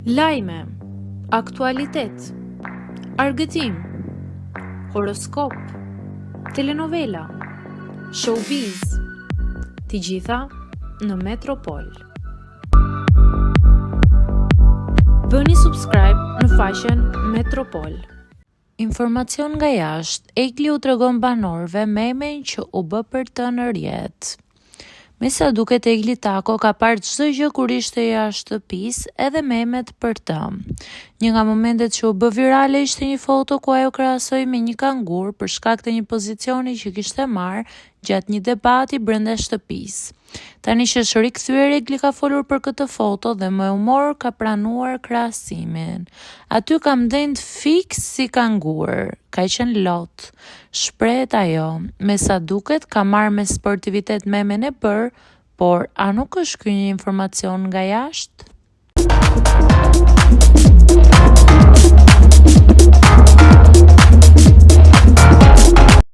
Lajme, aktualitet, argëtim, horoskop, telenovela, showbiz, të gjitha në Metropol. Bëni subscribe në faqen Metropol. Informacion nga jashtë, Egli u tregon banorëve memen që u bë për të në rrjet. Me sa duket Egli Tako ka parë çdo gjë kur ishte jashtë shtëpisë, edhe memet për të. Një nga momentet që u bë virale ishte një foto ku ajo krahasoi me një kangur për shkak të një pozicioni që kishte marrë gjatë një debati brenda shtëpisë. Tani që është rikthyer, Egli ka folur për këtë foto dhe me humor ka pranuar krahasimin. Aty kam ndenjt fiks si kangur, ka qenë lot, shprehet ajo. Me sa duket, ka marrë me sportivitet memen e bërë, por a nuk është ky një informacion nga jashtë?